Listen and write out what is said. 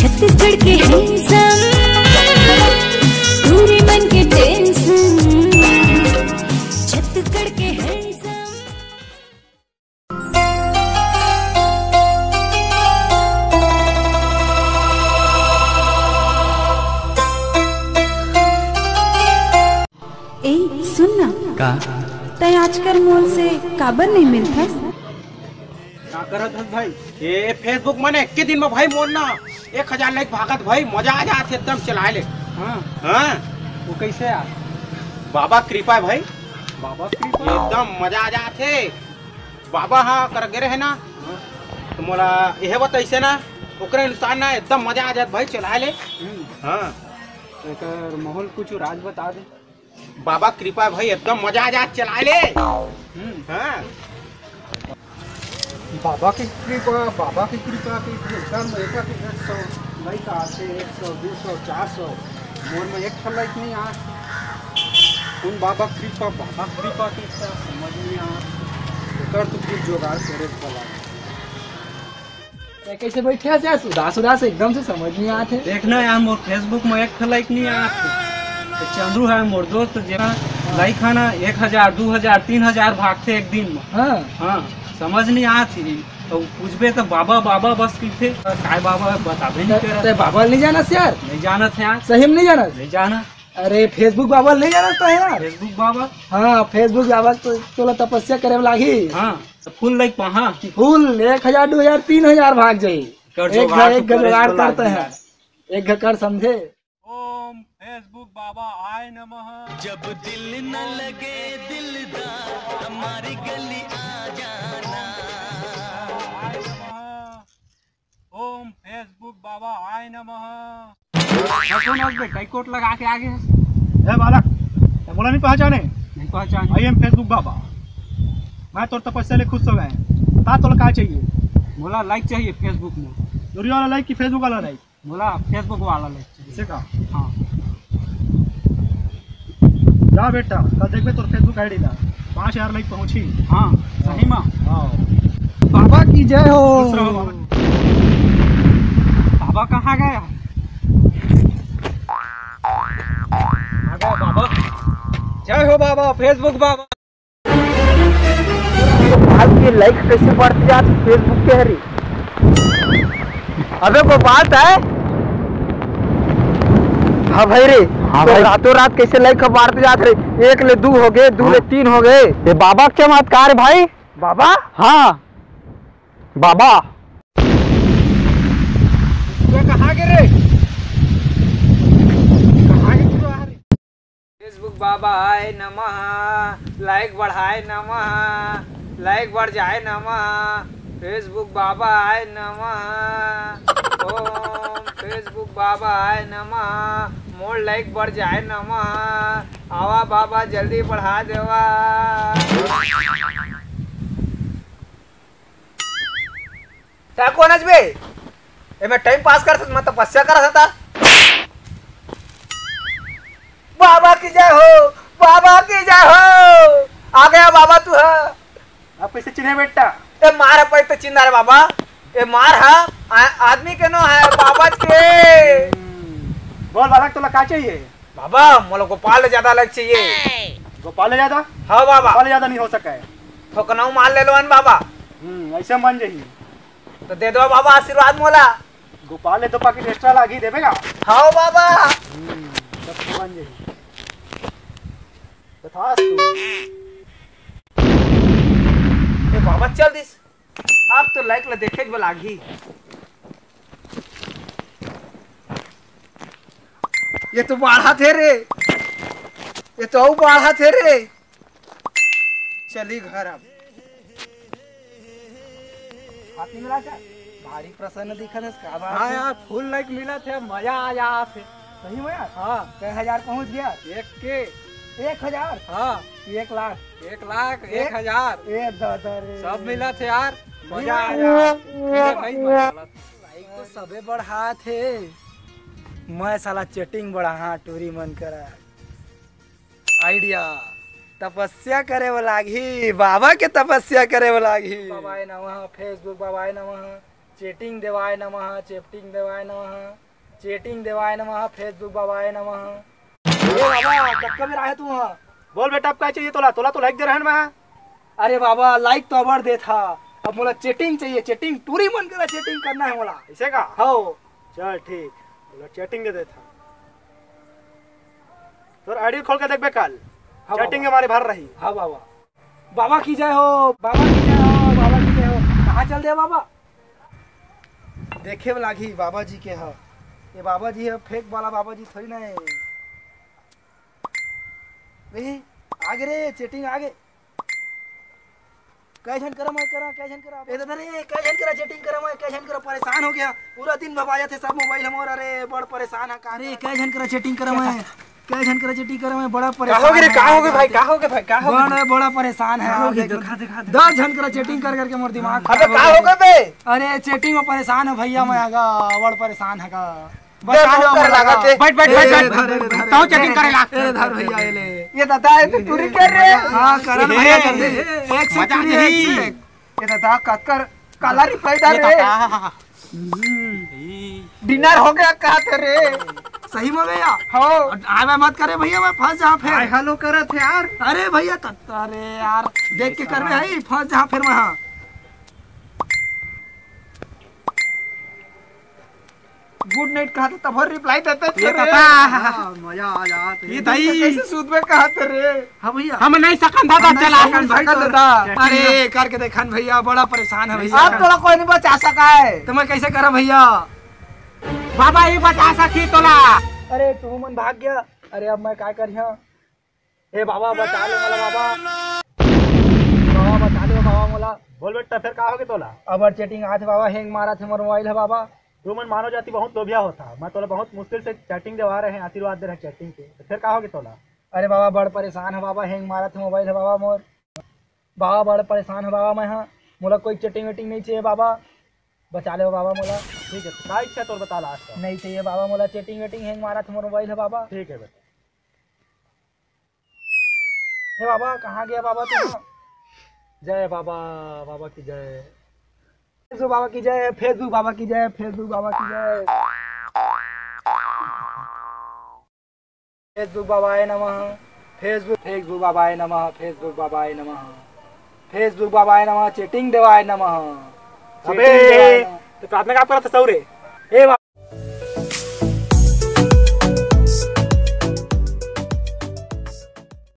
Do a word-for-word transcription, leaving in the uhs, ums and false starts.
छत्तीसगढ़ के हैंडसम, टूरी मन के टेंशन। छत्तीसगढ़ के हैंडसम। ए, सुन ना। का? तैं आजकल मोर से काबर नहीं मिलथस? का करत हस भाई? ए, Facebook म ना एक्के दिन म भाई मोर ना एक हजार लाइक भागत भाई, मजा आ जात हे एकदम चलाए ले। हाँ। हाँ। वो कैसे यार? बाबा कृपा हे भाई। बाबा कृपा? एकदम मजा आ जात हे। बाबा हा कर गे रहे ना, हाँ। तो मोला एहे बताइसे ना, ओकरे अनुसार ना एकदम मजा आ जात भाई चलाए ले। हम्म। हाँ। तो एकर माहौल कुछ राज बता दे। बाबा कृपा भाई एकदम मजा आ जात चलाए ले। हम्म। हाँ। बाबा के कृपा, बाबा के कृपा के एकदम एक एक सौ लाइक आथे, एक सौ, दू सौ, चार सौ। मोर में एक ठो लाइक नहीं आ। कौन बाबा कृपा, बाबा कृपा के क्या समझ नहीं आ। एकर तो कुछ जुगाड़ करे वाला। तैं कैसे बैठे हस यार, उदास उदास, एकदम से समझ नहीं आत हे। देख ना यार, मोर Facebook में एक ठो लाइक नहीं आत हे। ये चंदू है मोर दोस्त, जेमा लाइक है ना एक हजार, दू हजार, तीन हजार भागथे एक दिन में। हाँ। हाँ, समझ नहीं आत हे। तो पूछबे तो बाबा बाबा बस कहिथे, काय बाबा बताबे नहीं तैं, करत। तैं बाबा नहीं जानस यार? नहीं जानत हे यार। सही में नहीं जानस? नहीं जाना। अरे Facebook बाबा नहीं जानस तैं यार? Facebook बाबा? हाँ, Facebook बाबा तो तोला तपस्या करे लागही। हाँ। तो फुल लाइक पहा। फुल एक हजार, दू हजार, तीन हजार भाग जाही। कर एक जुगाड़ घर, तो एक घर करे जुगाड़ तो करते लागही हैं। यार। एक घर कर समझे। ओम Facebook बाबा आय नमः। जब दिल न लगे दिलदार, हमारी गली आ जाना। आय नमः। ओम Facebook बाबा आय नमः। हाँ, कौन हस बे? टाई कोट लगा के आगे हस। ए बालक, तैं मोला नहीं पहचाने? नहीं पहचाने। I am Facebook बाबा। मैं तोर तपस्या ले खुश हो गए। बता, तोला का चाहिए? मोला लाइक चाहिए Facebook में। चोरी वाला लाइक कि Facebook वाला लाइक? मोला Facebook वाला लाइक चाहिए। इसे का? हाँ। जा बेटा, कल देखबे तोर Facebook ID ला, पाँच हजार लाइक पहुंची। हाँ, सही में। हाँ। बाबा की जय हो। खुश रहो बाबा। बाबा कहाँ गया? आ गया बाबा। जय हो बाबा, Facebook बाबा। आज ये लाइक कैसे बढ़ते जात Facebook के हरी? अबे गोपाल, तैं? हाँ भाई रे, हाँ तो भाई। रातों रात कैसे लाइक बढ़ते जात रहे? एक ले दू हो गए, दू ले हाँ। तीन हो गए। ये बाबा के चमत्कार भाई। बाबा? हाँ, बाबा। तू कहाँ गे रे? कहाँ गे तू रे? Facebook बाबा आय नमः, लाइक बढ़ाए नमः, लाइक बढ़ जाए नमः। Facebook बाबा आय नमः, ओम Facebook बाबा आय नमः, मोर लाइक बढ़ जाए नमः। आवा बाबा, जल्दी बढ़ा देवा। तैं कोन हस बे? एमे टाइम पास करत हस, मैं तपस्या करत हस। बाबा की जय हो, बाबा की जय हो। आ गया बाबा तू ह। अब कैसे चिन्हे बेटा? ए मार ह, पहले तो चिन्हा रे बाबा। ए मार ह, आ-, आदमी के नो है, बाबा के। हम्म। बोल बालक, तोला का चाहिए? बाबा, मोला गोपाल ले ज्यादा लाइक चाहिए। गोपाल ले ज्यादा? हाँ बाबा। गोपाल ले ज्यादा नहीं हो सका है। थोकनऊ माल ले लो न बाबा। हम्म, ऐसे मन जाही। तो दे दो बाबा आशीर्वाद मोला। गोपाल ले दो पाकिट एक्स्ट्रा लागी देबे का? हाँ बाबा। हम्म, तब तो मन जाही। तथास्तु। ए बाबा चल दिस। अब तो लाइक ला देखे के लागही। ये तो बाढ़त हे रे, ये तो अउ बाढ़त हे रे। चली घर अब। हाथी मिला क्या? भारी प्रसन्न दिखत हस, का बात हाँ हे? यार, फुल लाइक मिलत हे, मजा आ जात हे। सही में यार? हाँ। कै हजार पहुँच गया? एक के। एक हजार? हाँ। एक लाख? एक लाख, एक, एक हजार। ए दादा रे। सब मिलत हे यार, मजा आ जात। ए भाई, मजा आ जात। लाइक तो सबे बढ़ात हे, मैं साला चैटिंग बढ़ाहा टूरी मन करा। आइडिया, तपस्या करे वाला लागही, बाबा के तपस्या करे वाला लागही। बाबा आय नमः, Facebook बाबा आय नमः। चेटिंग देवाय नमः, चेटिंग देवाय नमः, चेटिंग देवाय नमः, Facebook बाबाय नमः। ए बाबा, कतका बेर आए तू हा? बोल बेटा, अब का चाहिए तोला? तोला तो लाइक दे रहन मैं। अरे बाबा, लाइक तो अबर देत हा, अब मोला चेटिंग चाहिए, चेटिंग टूरी मन करा चेटिंग करना है मोला। ऐसे का? हो। चल ठीक, मोला चेटिंग दे देत हा। तोर आईडी खोल के देखबे काल। हाँ चेटिंग बाबा। हमारे भर रही। हाँ बाबा। बाबा की जय हो, बाबा की जय हो, बाबा की जय हो। कहाँ चल दे बाबा? देखे वाला घी बाबा जी के ह। ये बाबा जी ह, फेक वाला बाबा जी थोड़ी ना है। नहीं, आगे रे, चेटिंग आगे। कै झन करा मैं करा, कै झन करा? ए दादा रे, कै झन करा चेटिंग करा मैं, कै झन करा? परेशान हो गया। पूरा दिन भबाया थे सब मोबाइल हमर। अरे, बड़ परेशान है का। अरे, कै झन करा चेटिंग करा मैं, कै झन करा चेटिंग करा मैं, बड़ा का परेशान होगे रे? है का यार, होगे भाई? बात का होगे भाई? का होगे? बड़ा, बड़ा परेशान है का यार, होगे? देख, दिखा, दिखा, दिखा। दस झन करा चेटिंग कर करके मोर दिमाग अबे खराब का हो होगे गया। बे? अरे, चेटिंग में परेशान है भैया मैं, आगा बड़ परेशान है का। बे, बता दो मुंह कर मोला। लगा दे। बैठ, बैठ, ए, बैठ, ए, बैठ। धर, ए, धर, ताऊ ए, चेटिंग करे ला। ए, धर भैया, ये ले। ये दादा है, तू टूरी कर रे। हाँ, करण भैया कर दे। एक से मजा टूरी, एक नहीं। से एक। ये दादा, कतकर काला रिप्लाई डाल ये रे। दादा। हम्म। ई। डिनर हो गया कहा थे रे? सही में भैया? हो। और आय बाय मत करे भैया, मैं फंस जहाँ फिर। हाय हेलो करत है यार। अरे भैया, त-, अरे यार, देख के करबे है, फंस जहाँ फिर मैं, हाँ। गुड नाइट कहा था, तब हर रिप्लाई देते थे ये रे। दादा। हाँ, मजा आ जात है। ये ये दाई। कैसे सूद में कहा थे रे? हाँ भैया। हम नहीं सकन दादा, हम चला। नहीं सकन भाई सकन तोरा। दादा। अरे, करके देखन भैया, बड़ा परेशान है भैया। अब तोला कोई नहीं बचा सका है। तो मैं कैसे करा भैया? बाबा ही बचा सकी तोला। अरे, तू मन भाग गया। अरे, अब मैं काय करिया? ए बाबा, बचा ले मोला बाबा। बाबा, बचा ले बाबा मोला। बोल बेटा, फिर का होगे तोला? अबर चेटिंग आथे बाबा, हैंग मारत हे मोर मोबाइल ह बाबा। तू मन मानव जाति बहुत लोभिया होथा। मैं तोला बहुत मुश्किल से चेटिंग देवा रहे हैं, आशीर्वाद दे रहे चेटिंग के। तो फिर का होगे तोला? अरे बाबा, बड़ परेशान ह बाबा, हैंग मारत हे मोबाइल ह बाबा मोर। बाबा, बड़ परेशान ह बाबा मैं ह। मोला कोई चेटिंग वेटिंग नहीं चाहिए बाबा। बचा ले बाबा मोला। ठीक है, का इच्छा तोर बता लास्ट का? नहीं चाहिए बाबा मोला चेटिंग वेटिंग, हैंग मारत हे मोर मोबाइल ह बाबा। ठीक है बेटा। हे बाबा, कहाँ गया बाबा तू? जय बाबा, बाबा की जय। Facebook बाबा की जय, Facebook बाबा की जय, Facebook बाबा की जय। Facebook बाबाय नमः, Facebook, Facebook बाबाय नमः, Facebook बाबाय नमः, Facebook बाबाय नमः, चेटिंग देवाय नमः, अबे, चेटिंग देवाय नमः। तो प्रार्थना का आप करत हस रे? ए